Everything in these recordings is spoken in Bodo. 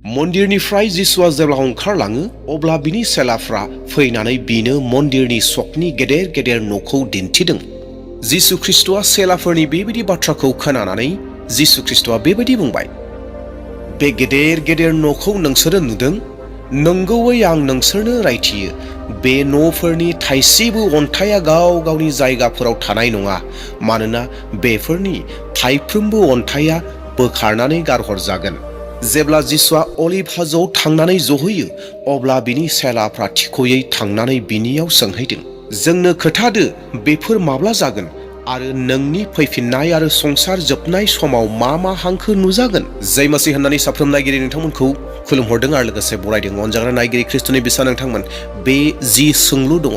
मन्दिरनिफ्राय जिसुआ जेब्ला ओंखारलाङो अब्ला बिनि सेलाफ्रा फैनानै बिनो मन्दिरनि सकनि गेदेर गेदेर न'खौ दिन्थिदों। जिसु ख्रीष्टआ सेलाफोरनि बेबायदि बाथ्राखौ खोनानानै जिसु ख्रीष्टआ बेबायदि बुंबाय, बे गेदेर गेदेर न'खौ नोंसोरो नुदों? नंगौयै आं नोंसोरनो रायथियो, बे न'फोरनि थाइसेबो अन्थाइया गाव गावनि जायगाफोराव थानाय नङा, मानोना बेफोरनि थाइफ्रोमबो अन्थाइया बोखारनानै गारहरजागोन। जेब्ला जिसुआ अलिभ हाजोआव थांनानै जहैयो अब्ला बिनि सेलाफ्रा थिख'यै थांनानै बिनियाव सोंहैदों, जोंनो खोथादो बेफोर माब्ला जागोन आरो नोंनि फैफिननाय आरो संसार जोबनाय समाव मा मा हांखो नुजागोन? जय मसीह होननानै साफ्रोम नायगिरि नोंथांमोनखौ खुलुमहरदों आरो लोगोसे बरायदों। अनजाग्रा नायगिरि ख्रीष्टनि बिसा नोंथांमोन, बे जि सोंलु दङ,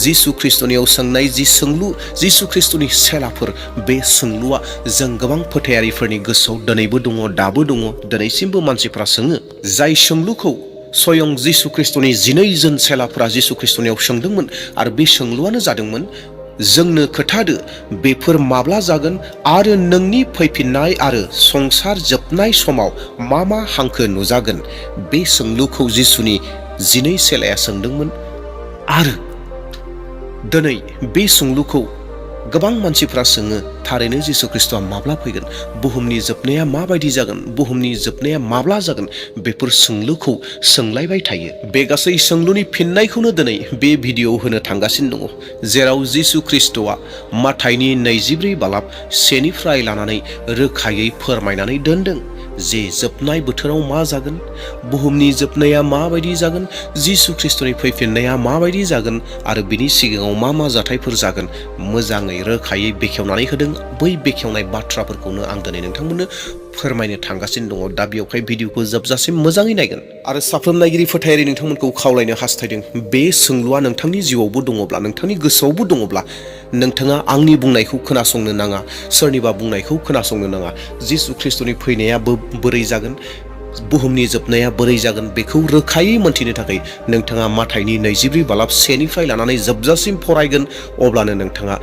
जिसु ख्रीष्टनियाव सोंनाय जि सोंलु, जिसु ख्रीष्टनि सेलाफोर, बे सोंलुआ जों गोबां फोथायारिफोरनि गोसोआव दिनैबो दङ, दाबो दङ, दिनैसिमबो मानसिफ्रा सोङो। जाय सोंलुखौ स्वयं जिसु ख्रीष्टनि 12 जन सेलाफोरा जिसु ख्रीष्टनियाव सोंदोंमोन आरो बे सोंलुआनो जादोंमोन, जोंनो खोथादो बेफोर माब्ला जागोन आरो नोंनि फैफिननाय आरो संसार जोबनाय समाव मा मा हांखो नुजागोन? बे सोंलुखौ जिसुनि 12 सेलाया सोंदोंमोन आरो दिनै बे सोंलुखौ गोबां मानसिफ्रा सोङो, थारैनो जिसु ख्रीष्टआ माब्ला फैगोन? बुहुमनि जोबनाया माबायदि जागोन? बुहुमनि जोबनाया माब्ला जागोन? बेफोर सोंलुखौ सोंलायबाय थायो। बे गासै सोंलुनि फिननायखौनो दिनै बे भिडिअआव होनो थांगासिनो दङ, जेराव जिसु ख्रीष्टआ माथाइनि 24 बालाब 1 लानानै रोखायै फोरमायनानै दोनदों जे जोबनाय बोथोराव मा जागोन, बुहुमनि जोबनाया माबायदि जागोन, जिसु ख्रीष्टनि फैफिननाया माबायदि जागोन आरो बिनि सिगाङाव मा मा जाथायफोर जागोन, मोजाङै रोखायै बेखेवनानै होदों। बै बेखेवनाय बाथ्राफोरखौनो आं दिनै नोंथांमोननो फोरमायनो थांगासिनो दङ। दा बेयावहाय भिडिअखौ जोबजासिम मोजाङै नायगोन आरो साफ्रोम नायगिरि फोथायारि नोंथांमोनखौ खावलायनो हास्थायदों, बे सोंलुआ नोंथांनि जिउआवबो दङब्ला, नोंथांनि गोसोआवबो दङब्ला, नोंथाङा आंनि बुंनायखौ खोनासंनो नाङा, सोरनिबा बुंनायखौ खोनासंनो नाङा। जिसु ख्रीष्टनि फैनाया बोरै जागोन, बुहुमनि जोबनाया बोरै जागोन, बेखौ रोखायै मोनथिनो थाखाय नोंथाङा माथाइनि 24 बालाब 1 लानानै जोबजासिम फरायगोन, अब्लानो नोंथाङा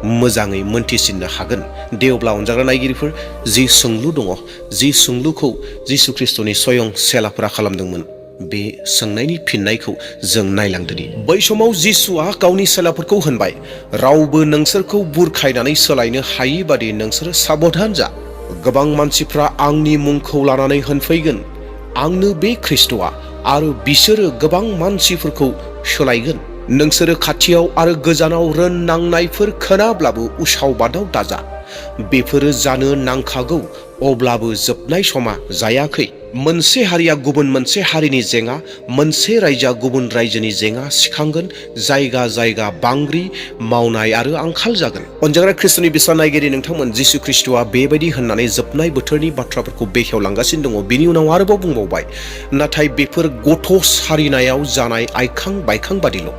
मोजाङै मोनथिसिननो हागोन। दे अब्ला अनजाग्रा नायगिरिफोर, जि सोंलु दङ, जि सोंलुखौ जिसु ख्रीष्टनि स्वयं सेलाफोरा खालामदोंमोन, बे सोंनायनि फिननायखौ जों नायलांदोनि। बै समाव जिसुआ गावनि सेलाफोरखौ होनबाय, रावबो नोंसोरखौ बुरखायनानै सोलायनो हायि बादि नोंसोरो साबधान जा। गोबां मानसिफ्रा आंनि मुंखौ लानानै होनफैगोन, आंनो बे ख्रीष्टआ, आरो बिसोरो गोबां मानसिफोरखौ सोलायगोन। नोंसोरो खाथियाव आरो गोजानाव रोननांनायफोर खोनाब्लाबो उसाव बादाव दाजा, बेफोरो जानो नांखागौ, अब्लाबो जोबनाय समा जायाखै। मोनसे हारिया गुबुन मोनसे हारिनि जेंना, मोनसे रायजोआ गुबुन रायजोनि जेंना सिखांगोन, जायगा जायगा बांग्रि मावनाय आरो आंखाल जागोन। अनजाग्रा ख्रीष्टनि बिसा नायगिरि नोंथांमोन, जिसु ख्रीष्टआ बेबायदि होननानै जोबनाय बोथोरनि बाथ्राफोरखौ बेखेवलांगासिनो दङ। बिनि उनाव आरोबाव बुंबावबाय, नाथाय बेफोर गथ' सारिनायाव जानाय आइखां बायखां बादिल'।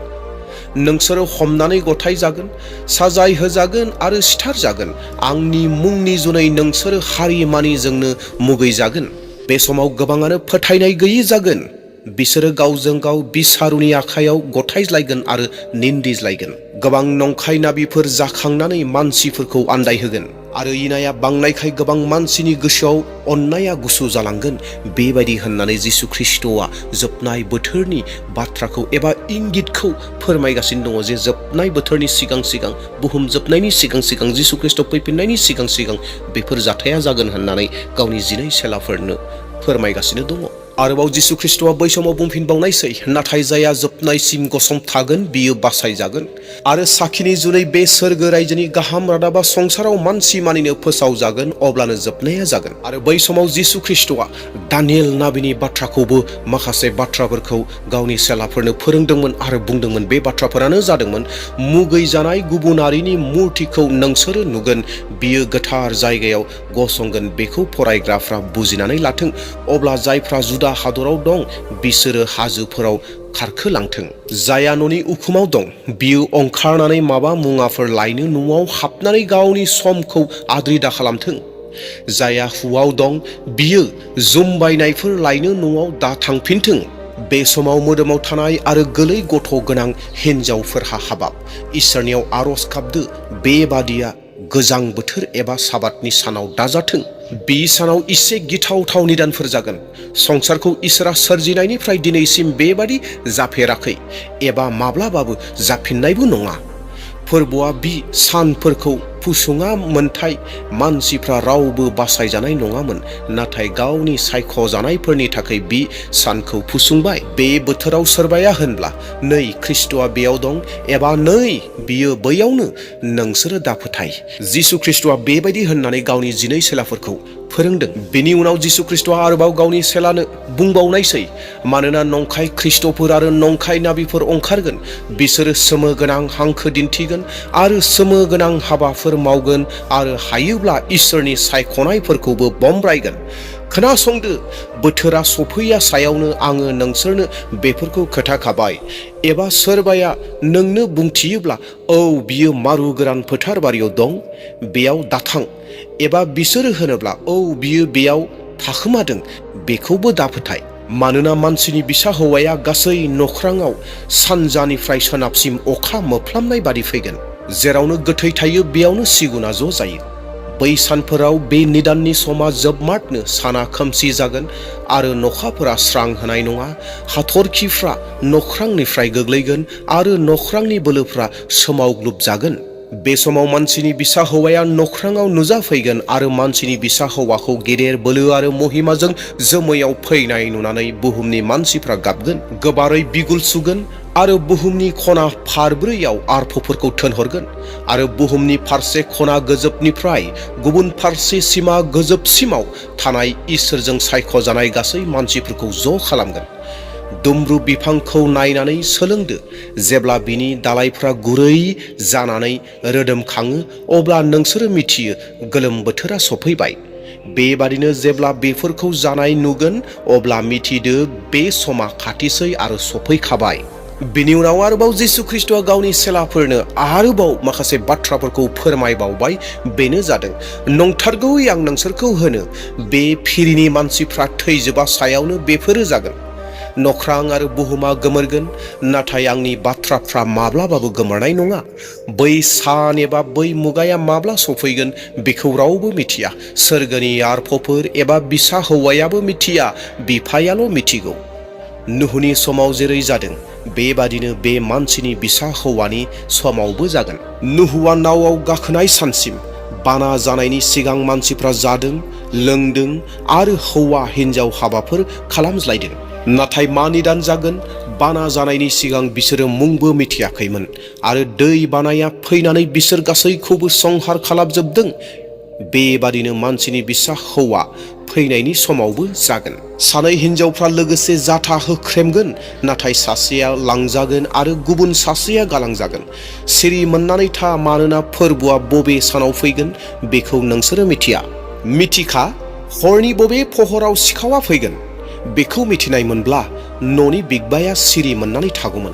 नोंसोरो हमनानै गथाय जागोन, साजाय होजागोन आरो सिथार जागोन। आंनि मुंनि जुनै नोंसोरो हारि मानिजोंनो मुगैजागोन। बे समाव गोबाङानो फोथायनाय गैयि जागोन। बिसोरो गावजों गाव बिसारुनि आखायाव गथायज्लायगोन आरो निन्दिज्लायगोन। गोबां नंखाय नाबिफोर जाखांनानै मानसिफोरखौ आन्दायहोगोन आरो इनाया बांनायखाय गोबां मानसिनि गोसोआव अननाया गुसु जालांगोन। बेबायदि होननानै जिसु ख्रीष्टआ जोबनाय बोथोरनि बाथ्राखौ एबा इंगितखौ फोरमायगासिनो दङ जे जोबनाय बोथोरनि सिगां सिगां, बुहुम जोबनायनि सिगां सिगां, जिसु ख्रीष्ट फैफिननायनि सिगां सिगां बेफोर जाथाया जागोन होननानै गावनि 12 सेलाफोरनो फोरमायगासिनो दङ। आरोबाव जिसु ख्रीष्टआ बै समाव बुंफिनबावनायसै, नाथाय जाया जोबनायसिम गसंथागोन बियो बासायजागोन। आरो साखिनि जुनै बे सोरगो रायजोनि गाहाम रादाबा संसाराव मानसि मानिनो फोसावजागोन, अब्लानो जोबनाया जागोन। आरो बै समाव जिसु ख्रीष्टआ दानियेल नाबिनि बाथ्राखौबो माखासे बाथ्राफोरखौ गावनि सेलाफोरनो फोरोंदोंमोन आरो बुंदोंमोन। बे बाथ्राफोरानो जादोंमोन, मुगै जानाय गुबुनारिनि मुर्तिखौ नोंसोरो नुगोन, बियो गोथार जायगायाव गसंगोन। बेखौ फरायग्राफ्रा बुजिनानै लाथों। अब्ला जायफ्रा जुदा हादराव दं बिसोरो हाजोफोराव खारखोलांथों। जाया न'नि उखुमाव दं बियो ओंखारनानै माबा मुवाफोर लायनो न'आव हाबनानै गावनि समखौ आद्रि दा खालामथों। जाया हुआव दं बियो जुमबायनायफोर लायनो न'आव दा थांफिनथों। बे समाव मोदोमाव थानाय आरो गोलै गथ' गोनां हिनजावफोरहा हाबाब इसोरनियाव आरज गाबदो, बेबादिया गोजां बोथोर एबा साबातनि सानाव दाजाथों। बि सानाव इसे गिथावथाव निदानफोर जागोन। संसारखौ इसोरा सोरजिनायनिफ्राय दिनैसिम बेबादि जाफेराखै एबा माब्लाबाबो जाफिननायबो नङा। फोरबोआ बि सानफोरखौ फुसुङा मोनथाय मानसिफ्रा रावबो बासायजानाय नङामोन, नाथाय गावनि सायख'जानायफोरनि थाखाय बि सानखौ फुसुंबाय। बे बोथोराव सोरबाया होनब्ला नै ख्रिस्ट'आ बेयाव दं एबा नै बियो बैयावनो, नोंसोरो दाफोथाय। जिसु ख्रिस्ट'आ बेबायदि होननानै गावनि 12 सेलाफोरखौ फोरोंदों। बेनि उनाव जिसु ख्रिस्ट'आ आरोबाव गावनि सेलानो बुंबावनायसै, मानोना नंखाय ख्रिस्ट'फोर आरो नंखाय नाबिफोर ओंखारगोन। बिसोरो सोमो गोनां हांखो दिन्थिगोन आरो सोमो गोनां हाबाफोर मावगोन आरो हायोब्ला इसोरनि सायख'नायफोरखौबो बमब्रायगोन। खोनासंदो, बोथोरा सफैया सायावनो आङो नोंसोरनो बेफोरखौ खोथाखाबाय। एबा सोरबाया नोंनो बुंथियोब्ला, औ बियो मारु गोरान फोथार बारियाव दं, बेयाव दाथां। एबा बिसोरो होनोब्ला, औ बियो बेयाव थाखोमादों, बेखौबो दाफोथाय। मानोना मानसिनि बिसा हौवाया गासै नख्राङाव सानजानिफ्राय सोनाबसिम अखा मोफ्लामनाय बादि फैगोन। जेरावनो गोथै थायो बेयावनो सिगुना ज' जायो। बै सानफोराव बे निदाननि समा जोबमारनो साना खोमसि जागोन आरो नखाफोरा स्रां होनाय नङा। हाथरखिफ्रा नख्रांनिफ्राय गोग्लैगोन आरो नख्रांनि बोलोफ्रा सोमावग्लुबजागोन। बे समाव मानसिनि बिसा हौवाया नख्राङाव नुजाफैगोन आरो मानसिनि बिसा हौवाखौ गेदेर बोलो आरो महिमाजों जोमैयाव फैनाय नुनानै बुहुमनि मानसिफ्रा गाबगोन, गोबारै बिगुल सुगोन आरो बुहुमनि खना फारब्रैयाव आर्फफोरखौ थोनहरगोन आरो बुहुमनि फारसे खना गोजोबनिफ्राय गुबुन फारसे सिमा गोजोबसिमाव थानाय इसोरजों सायख'जानाय गासै मानसिफोरखौ ज' खालामगोन। दुम्रु बिफांखौ नायनानै सोलोंदो। जेब्ला बिनि दालाइफ्रा गुरै जानानै रोदोमखाङो अब्ला नोंसोरो मिथियो गोलोम बोथोरा सफैबाय। बेबादिनो जेब्ला बेफोरखौ जानाय नुगोन अब्ला मिथिदो बे समा खाथिसै आरो सफैखाबाय। बिनि उनाव आरोबाव जिसु ख्रिस्ट'आ गावनि सेलाफोरनो आरोबाव माखासे बाथ्राफोरखौ फोरमायबावबाय। बेनो जादों, नंथारगौयै आं नोंसोरखौ होनो, बे फिरिनि मानसिफ्रा थैजोबा सायावनो बेफोरो जागोन। नख्रां आरो बुहुमा गोमोरगोन, नाथाय आंनि बाथ्राफ्रा माब्लाबाबो गोमोरनाय नङा। बै सान एबा बै मुगाया माब्ला सफैगोन बेखौ रावबो मिथिया। सोरगोनि आर्फफोर एबा बिसा हौवायाबो मिथिया, बिफायाल' मिथिगौ। नुहनि समाव जेरै जादों बेबादिनो बे मानसिनि बिसा हौवानि समावबो जागोन। नुहुआ नावआव गाखोनाय सानसिम बाना जानायनि सिगां मानसिफ्रा जादों, लोंदों आरो हौवा हिन्जाव हाबाफोर खालामज्लायदों। नाथाय मा निदान जागोन? बाना जानायनि सिगां बिसोरो मुंबो मिथियाखैमोन आरो दै बानाया फैनानै बिसोर गासैखौबो संहार खालामजोबदों। बेबादिनो मानसिनि बिसा हौवा फैनायनि समावबो जागोन। सानै हिन्जावफ्रा लोगोसे जाथा होख्रेमगोन, नाथाय सासेया लांजागोन आरो गुबुन सासेया गालांजागोन। सिरि मोननानै था, मानोना फोरबोआ बबे सानाव फैगोन बेखौ नोंसोरो मिथिया। मिथिखा, हरनि बबे पहराव सिखावा फैगोन बेखौ मिथिनाय मोनब्ला न'नि बिगबाया सिरि मोननानै थागौमोन।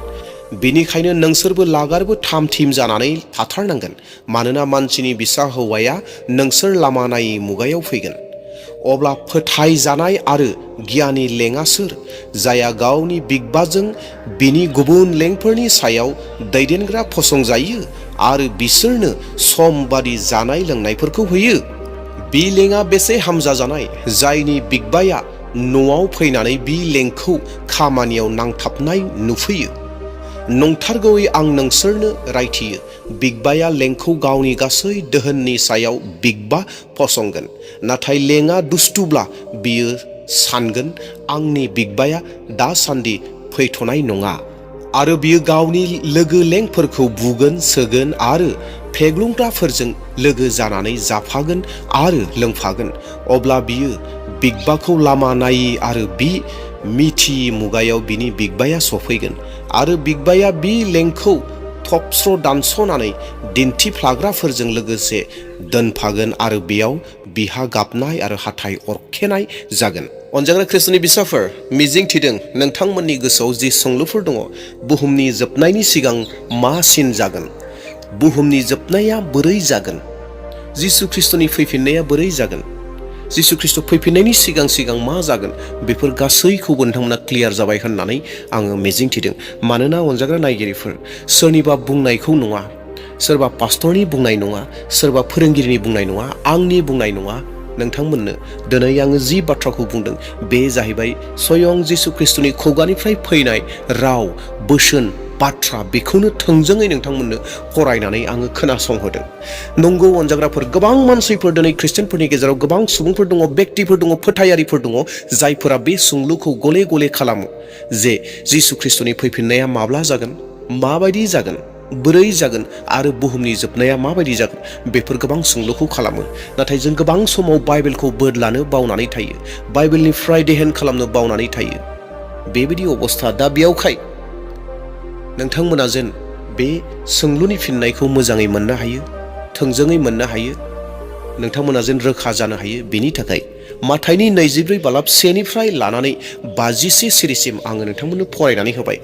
बेनिखायनो नोंसोरबो लागारबो थाम थिम जानानै थाथारनांगोन, मानोना मानसिनि बिसा हौवाया नोंसोर लामा नायै मुगायाव फैगोन। अब्ला फोथायजानाय आरो गियानि लेङा सोर, जाया गावनि बिगबाजों बिनि गुबुन लेंफोरनि सायाव दैदेनग्रा फसंजायो आरो बिसोरनो सम बादि जानाय लोंनायफोरखौ होयो। बि लेङा बेसे हामजा जानाय, जायनि बिगबाया न'आव फैनानै बि लेंखौ खामानियाव नांथाबनाय नुफैयो। नंथारगौयै आं नोंसोरनो रायथियो, बिगबाया लेंखौ गावनि गासै दोहोननि सायाव बिगबा फसंगोन। नाथाय लेङा दुस्तुब्ला बियो सानगोन, आंनि बिगबाया दासान्दि फैथ'नाय नङा, आरो बियो गावनि लोगो लेंफोरखौ बुगोन, सोगोन आरो फेग्लुंग्राफोरजों लोगो जानानै जाफागोन आरो लोंफागोन। अब्ला बियो बिगबाखौ लामा नायै आरो बि मिथियै मुगायाव बिनि बिगबाया सफैगोन आरो बिगबाया बि लेंखौ थबस्र' दानस'नानै दिन्थिफ्लाग्राफोरजों लोगोसे दोनफागोन आरो बेयाव बिहा गाबनाय आरो हाथाय अरखेनाय जागोन। अनजाग्रा ख्रिस्ट'नि बिसाफोर, मिजिं थिदों नोंथांमोननि गोसोआव जि सोंलुफोर दङ, बुहुमनि जोबनायनि सिगां मा सिन जागोन? बुहुमनि जोबनाया बोरै जागोन? जिसु ख्रिस्ट'नि फैफिननाया बोरै जागोन? जिसु ख्रिस्ट' फैफिननायनि सिगां सिगां मा जागोन? बेफोर गासैखौबो नोंथांमोना क्लियार जाबाय होननानै आङो मिजिं थिदों। मानोना अनजाग्रा नायगिरिफोर, सोरनिबा बुंनायखौ नङा, सोरबा पास्टरनि बुंनाय नङा, सोरबा फोरोंगिरिनि बुंनाय नङा, आंनि बुंनाय नङा, नोंथांमोननो दिनै आङो जि बाथ्राखौ बुंदों बे जाहैबाय स्वयं जिसु ख्रिस्टनि खुगानिफ्राय फैनाय राव बोसोन बाथ्रा बेखौनो थोंजोङै नोंथांमोननो फरायनानै आङो खोनासंहोदों। नंगौ अनजाग्राफोर, गोबां मानसिफोर दिनै ख्रिस्टियानफोरनि गेजेराव गोबां सुबुंफोर दङ, व्यक्तिफोर दङ, फोथायारिफोर दङ जायफोरा बे सोंलुखौ गले गले खालामो जे जिसु ख्रिस्टनि फैफिननाया माब्ला जागोन, माबायदि जागोन, बोरै जागोन आरो बुहुमनि जोबनाया माबायदि जागोन, बेफोर गोबां सोंलुखौ खालामो। नाथाय जों गोबां समाव बाइबेलखौ बोदलानो बावनानै थायो, बाइबेलनिफ्राय देहेन खालामनो बावनानै थायो। बेबायदि अबस्था। दा बेयावखाय नोंथांमोना जेन बे सोंलुनि फिननायखौ मोजाङै मोननो हायो, थोंजोङै मोननो हायो, नोंथांमोना जेन रोखा जानो हायो, बेनि थाखाय माथाइनि 24:1 लानानै 56 सिरिसिम आङो नोंथांमोननो फरायनानै होबाय।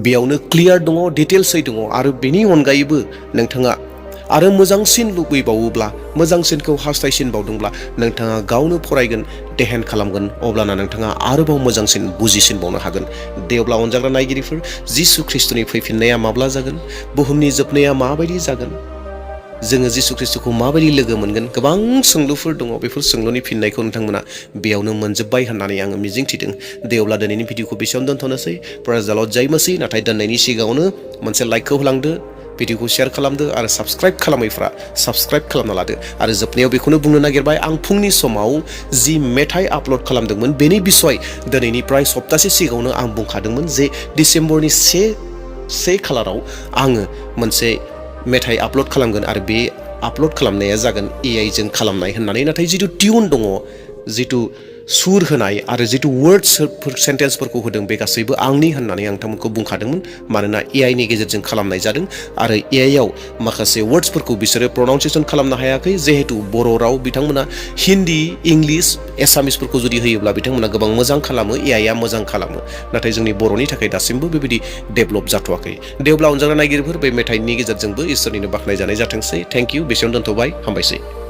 बेयावनो क्लियार दङ, डिटेल्सै दङ। आरो बेनि अनगायैबो नोंथाङा आरो मोजांसिन लुबैबावोब्ला, मोजांसिनखौ हास्थायसिनबावदोंब्ला नोंथाङा गावनो फरायगोन, देहेन खालामगोन, अब्लाना नोंथाङा आरोबाव मोजांसिन बुजिसिनबावनो हागोन। दे अब्ला अनजाग्रा नायगिरिफोर, जिसु ख्रिस्टनि फैफिननाया माब्ला जागोन, बुहुमनि जोबनाया माबायदि जागोन, जोङो जिसु ख्रिस्टखौ माबायदि लोगो मोनगोन, गोबां सोंलुफोर दङ। बेफोर सोंलुनि फिननायखौ नोंथांमोना बेयावनो मोनजोब्बाय होननानै आङो मिजिंथिदों। दे अब्ला दिनैनि भिडिअखौ बेसेयावनो दोनथ'नोसै। प्रेज द लर्ड, जय मसीह। नाथाय दोननायनि सिगाङावनो मोनसे लाइकखौ होलांदो, भिडिअखौ शेयार खालामदो आरो साबस्क्राइब खालामैफ्रा साबस्क्राइब खालामना लादो। आरो जोबनायाव बेखौनो बुंनो नागिरबाय, आं फुंनि समाव जि मेथाइ आपल'ड खालामदोंमोन बेनि बिसय दिनैनिफ्राय सप्तासे सिगाङावनो आं बुंखादोंमोन जे डिसेम्बरनि 1 खालाराव आङो मोनसे मेथाइ आपल'ड खालामगोन आरो बे आपल'ड खालामनाया जागोन AI जों खालामनाय होननानै। नाथाय जिथु टिउन दङ, जिथु सुर होनाय आरो जिथु वर्ड्स सेन्टेन्सफोरखौ होदों बे गासैबो आंनि होननानै आं नोंथांमोनखौ बुंखादोंमोन। मानोना AI नि गेजेरजों खालामनाय जादों आरो AI आव माखासे वर्ड्सफोरखौ बिसोरो प्रनाउन्सिएसन खालामनो हायाखै। जिहेतु बर' राव बिथांमोना हिन्दी, इंलिश, एसामिसफोरखौ जुदि होयोब्ला बिथांमोना गोबां मोजां खालामो, AI आ मोजां खालामो। नाथाय जोंनि बर'नि थाखाय दासिमबो बेबायदि डेभेलप जाथ'वाखै। दे अब्ला अनजाग्रा नायगिरिफोर, बे मेथाइनि गेजेरजोंबो इसोरनिनो बाख्नायजानाय जाथोंसै। Thank you. बेसेयावनो दोनथ'बाय। हामबायसै।